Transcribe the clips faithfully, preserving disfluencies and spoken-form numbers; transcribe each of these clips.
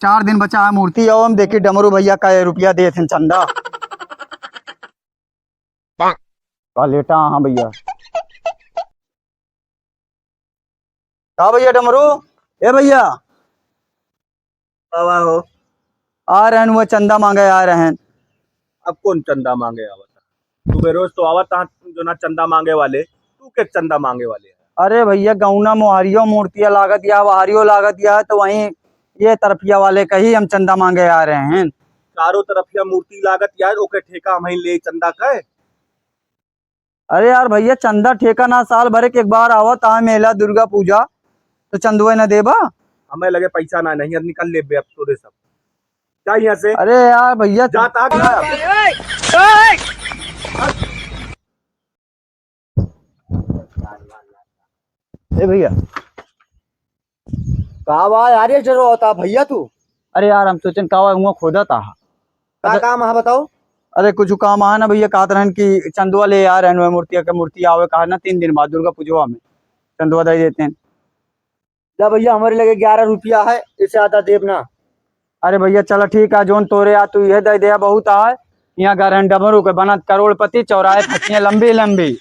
चार दिन बचा है मूर्ति, आओ हम देखी डमरू भैया कै रुपया देत हैं चंदा। का लेटा, हाँ भैया। का भैया डमरू? ए भैया। बाबा हो। आ रहे हैं, वो चंदा मांगे आ रहे हैं। अब कौन चंदा मांगे आवत है? तू रोज तो आवत है, जो ना चंदा मांगे वाले, तू के चंदा मांगे वाले है? अरे भैया, गौना मोहरियो मूर्तिया लागत या, वहारियो लागत या, तो वहीं ये तरफिया वाले कही हम चंदा मांगे आ रहे हैं। चारों तरफिया मूर्ति लागत या, ओके ठेका हम ही ले चंदा का। अरे यार भैया, चंदा ठेका ना, साल भर के एक बार आवत है मेला दुर्गा पूजा, तो चंदवा न देबा? हमें लगे पैसा ना, नहीं, अब निकल लेबे अब तोरे सब। जा यहाँ से। अरे यार भैया, जा, जा। ए भैया, का बा यार, ये जरो होता भैया तू? अरे यार, हम सोचन का हुआ, हुआ खोदा था। का अच्छा। काम है बताओ? अरे कुछ काम है ना भैया, कहत रहन कि चंदवा ले आ रहन, वह मूर्तिया के मूर्ति आवे कहा ना तीन दिन बाद दुर्गा पूजवा में, चंदवा दे देते हैं। जा भैया, हमारे लगे ग्यारह रुपया है, इससे ज्यादा देब ना। अरे भैया, चला ठीक है, जोन तोरे आ तू यह दे दे, बहुत है। यहाँ घर हैं डमरू के बनत करोड़पति, चौराहे फसियाँ लंबी लंबी,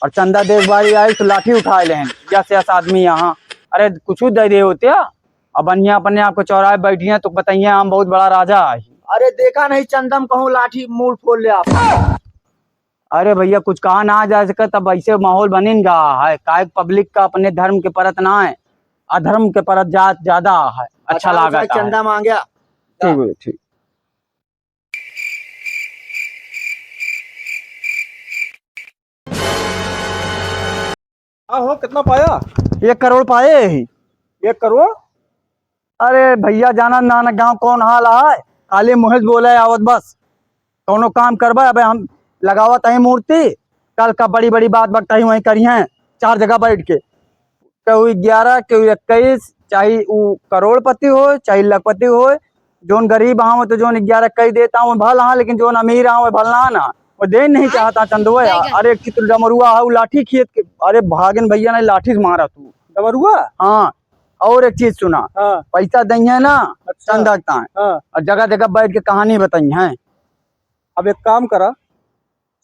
और चंदा देख बारी आई तो लाठी उठाए लेहन, यस यस आदमी यहाँ। अरे कुछ दे दे होते, अब बढ़िया अपने आप को चौराहे बैठिए तो बताइए हम बहुत बड़ा राजा है। अरे देखा नहीं चंदम कहूँ लाठी मूड़ फोड़ ले आप। अरे भैया, कुछ कहा ना जा सके, तब ऐसे माहौल बनिन गा है, काहे पब्लिक का अपने धर्म के परत ना है, अधर्म के परत जात ज्यादा है, अच्छा बताओ, लागत है। चंदा मांग्या। ठीक है, ठीक। हाँ हो, कितना पाया? एक करोड़ पाए ही। एक करोड़? अरे भैया, जाना ना, ना गाँव कौन हाल है, खाली मुहेश बोले आवत बस। कौनो काम करबा, अबे हम लगावत हई मूर्ति, कल का बड़ी बड़ी बात बकता ही वहीं करी हैं, चार जगह बैठ के, केहू ग्यारह, केहू इक्कीस, चाहे ऊ करोड़पति हो, चाहे लखपति हो, जोन गरीब आवे तो जोन ग्यारह कई देता हूँ भल हाँ, लेकिन जोन अमीर आवे भल ना, ना, वो दे नहीं चाहता चंदवा। अरे एक चित्र डमरुआ है, ऊ लाठी खेत के, अरे भागिन भैया ने लाठी से मारा तू। डमरुआ? हाँ, और एक चीज सुना, हाँ। पैसा दइहे ना, अच्छा। चंदा के ताए। हाँ। और जगह जगह बैठ के कहानी बताइहे। अब एक काम करा,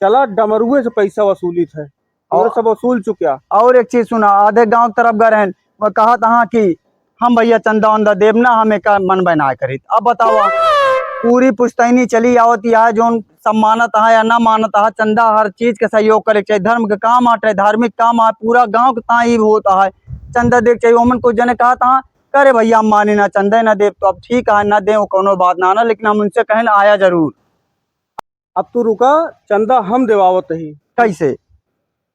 चला डमरुए से पैसा वसूलित है, और और सब वसूल चुक्या। और एक चीज सुना, आधे गाँव के तरफ गए रहन, वो कहा था कि हम भैया चंदा वंदा देब ना, हम एका मन बनाए करीत। अब बतावा, पूरी पुश्तैनी चली आवत या है, जोन सम्मानत है या ना मानत है, चंदा हर चीज के सहयोग करे के चाहिए। धर्म के काम आटे, धार्मिक काम आ, पूरा गाँव के ताई होत है, चंदा देख चाहिए। ओमन कुछ जने कहा था, करे भैया हम मानी ना, चंदा ना देब, तो अब ठीक है ना दे, वो कोनो बात ना ना, लेकिन हम उनसे कहें ना आया जरूर। अब तू रुका, चंदा हम देवावत ही। कैसे?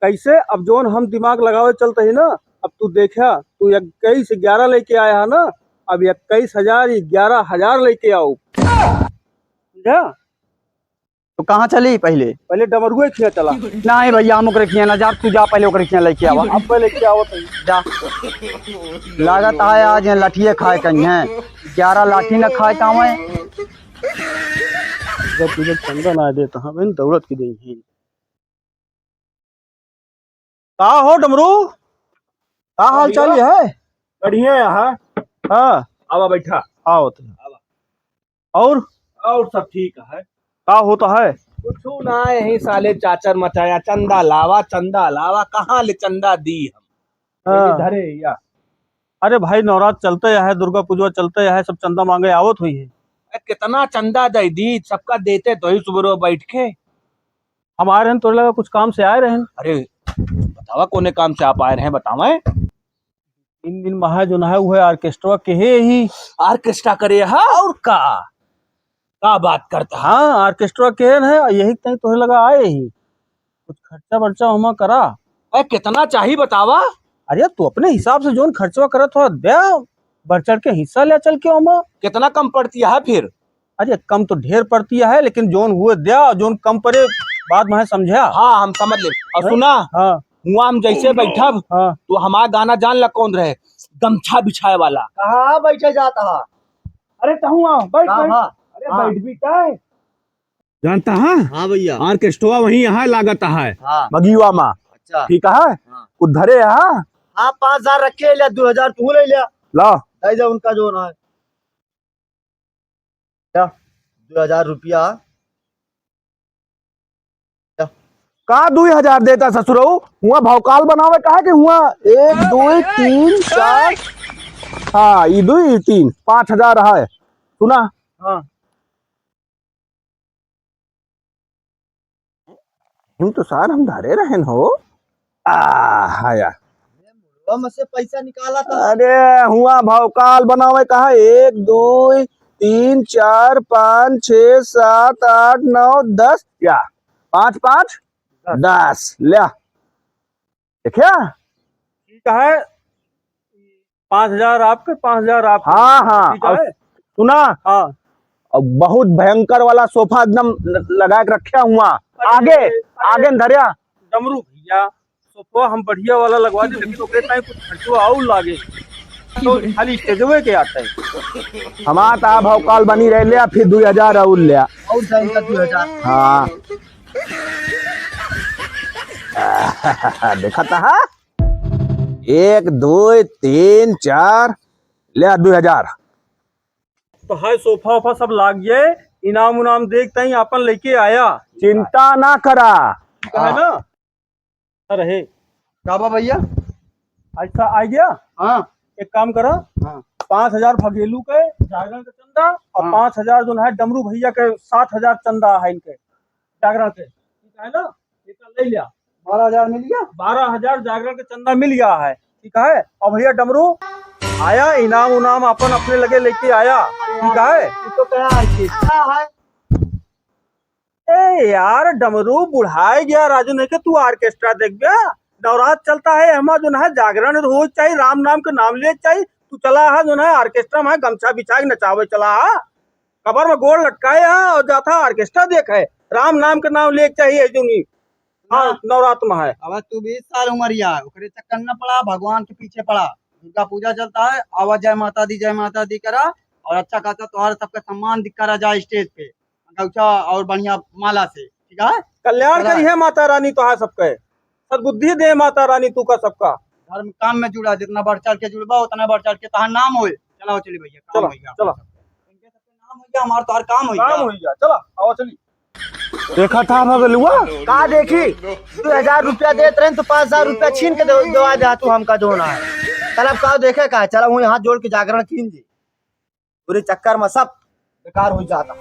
कैसे? अब जोन हम दिमाग लगावे चलते ही ना, अब तू देखा, तू इक्कीस ग्यारह लेके आया है ना, अब इक्कीस हजार, ग्यारह हजार लेके आओ, समझा? तो कहाँ चली पहले? पहले डमरुए खिया चला। नहीं भैया, हम ओकरे खिया ना जा, तू जा पहले ओकरे खिया लेके आवा। अब पहले क्या होता है? जा। लागत है आज यहाँ लठिए खाए कहीं हैं, ग्यारह लाठी ना खाए कावे। जब तुझे चंदा ना दे तो हमें दौलत की देंगे। का हो डमरू, का हाल चाल है? बढ़िया है। हाँ। आवा बैठा। आओ तो। आवा। और? और सब ठीक है। का होता है? कुछ ना, यही साले चाचर मचाया, चंदा लावा, चंदा लावा, कहाँ ले चंदा दी हम? हाँ। यही धरे या। अरे भाई, नवरात्र चलते है, दुर्गा पूजा चलते है, सब चंदा मांगे आवत हुई है। अरे कितना चंदा दे दी, सबका देते तो ही सुबह बैठ के। हम आए रहन, तोरे लगा कुछ काम से आए रहन। अरे, बतावा, कोने काम से आप आए रहे, बतावा। तीन दिन महा जो है, वो है ऑर्केस्ट्रा के है ही। ऑर्केस्ट्रा करे है और का? का बात करता है? हाँ, ऑर्केस्ट्रा के है, यही कहीं तोरे लगा आए ही। कुछ खर्चा बर्चा हमा करा। अरे, कितना चाही बतावा? अरे, तू अपने हिसाब से जोन खर्चवा करत हो, दे, बढ़ चढ़ के हिस्सा ले चल के हमा। कितना कम पड़ती है फिर? अरे, कम तो ढेर पड़ती है, लेकिन जोन हुए द्या, जोन कम पड़े, बात में समझा। हाँ, हम समझ ले। और हैं? सुना, हाँ। हुआ हम जैसे बैठब, हाँ। तो हमारा गाना जान ला कौन रहे, गमछा बिछाए वाला। कहाँ बैठे जाता है? अरे, तहूँ आओ, बैठ, हाँ, बैठ। हाँ। अरे, हाँ। बैठ भी का है? जानता है? हाँ भैया। ऑर्केस्ट्रा वहीं यहाँ लागत है, हाँ। मगीवा मा। अच्छा। ठीक है? हाँ। कुछ धरे है? हाँ, पाँच हजार रखे ले, दो हजार तू ले ले। ला। दे दे उनका जो ना है। दुइ हजार रुपया। का दुइ हजार देता ससुरऊ? हुआ भौकाल बनावे कहा कि हुआ एक, दुइ, तीन, चार, हाँ, ई दुइ, ई तीन, पाँच हजार है। सुना? हाँ। हिम तो सार हम धरे रहन हो। आ, हाया। मुड़वा में से पैसा निकाला था। अरे, हुआ भौकाल बनावे कहा, एक, दुइ, तीन, चार, पाँच, छः, सात, आठ, नौ, दस, या। पाँच, पाँच, दस। दस, ल्या। देखा? ठीक है, पाँच हजार आपके, पाँच हजार आपके। हाँ, हाँ, ठीक और है? सुना? हाँ। और बहुत भयंकर वाला सोफा एकदम ल-, लगा के रखा हुआ। अरे, आगे, अरे, आगे न धरिया। डमरू भैया, सोफा हम बढ़िया वाला लगवा दे, लेकिन ओकरे ताई कुछ खर्चवा और लागे। तो खाली स्टेजवे के आता है। हमार तो भौकाल बनी रह लिया, फिर दुइ हजार और लिया। और जाएगा दुइ हजार। हाँ। देखा था, हाँ? एक, दुइ, तीन, चार, ले आ दुइ हजार। तो हाय सोफा वोफा सब लाग गए, इनाम उनाम देख तई आपन लेके आया। चिंता ना करा। का है ना? रहे। का बा भैया? अच्छा आ गया? हाँ। एक काम करा, हाँ। पाँच हजार भगेलू के जागरण का चंदा और हाँ। पाँच हजार जो है डमरू भैया के सात हजार चंदा है इनके जागरण के, ठीक है ना? एक ले लिया। बारह हजार मिल गया? बारह हजार जागरण के चंदा मिल गया है, ठीक है? और भैया डमरू आया, इनाम उनाम अपन अपने लगे लेके आया, ठीक है? ये तो क्या है, क्या है? ए यार, डमरू बुढ़ाए गया राजू, नहीं के तू ऑर्केस्ट्रा देख गया? नवरात चलता है, हमार जो है जागरण हो चाहिए, राम नाम के नाम ले चाहिए। तू चला है जो है ऑर्केस्ट्रा में गमछा बिछा के नचावे चला है, कबर में गोड़ लटकाए है और जाता ऑर्केस्ट्रा देख है, राम नाम के नाम ले चाहिए जो नहीं। हाँ, हाँ। नवरात में है। अब तू बीस साल उमरिया है, ओकरे चक्कर न पड़ा, भगवान के पीछे पड़ा। दुर्गा पूजा चलता है, आवा जय माता दी, जय माता दी करा और अच्छा खासा तोहार सबका सम्मान दिख करा जाए स्टेज पे। गौछा और बढ़िया माला से, ठीक है? कल्याण चला। करिहे माता रानी तोहार सबके, सद्बुद्धि दे माता रानी तू का सबका। धर्म काम में जुड़ा, जितना बढ़ चढ़ के जुड़बा, उतना बढ़ चढ़ के तहार नाम होए। चलाओ, चली भैया, काम चलो, होइगा। चलो। इनके सबके नाम होइगा, हमार तोहार काम होइगा। काम होइगा, चलो, आओ चली। देखा था भगलुआ? का देखी? दो हजार रुपया देत रहे तो पाँच हजार रुपया छीन के दे-, देवा दे तू हमका जो ना है। चल अब का देखे का है? चला वहीं हाथ जोड़ के जागरण कीन जी। पूरे चक्कर में सब बेकार हो जाता।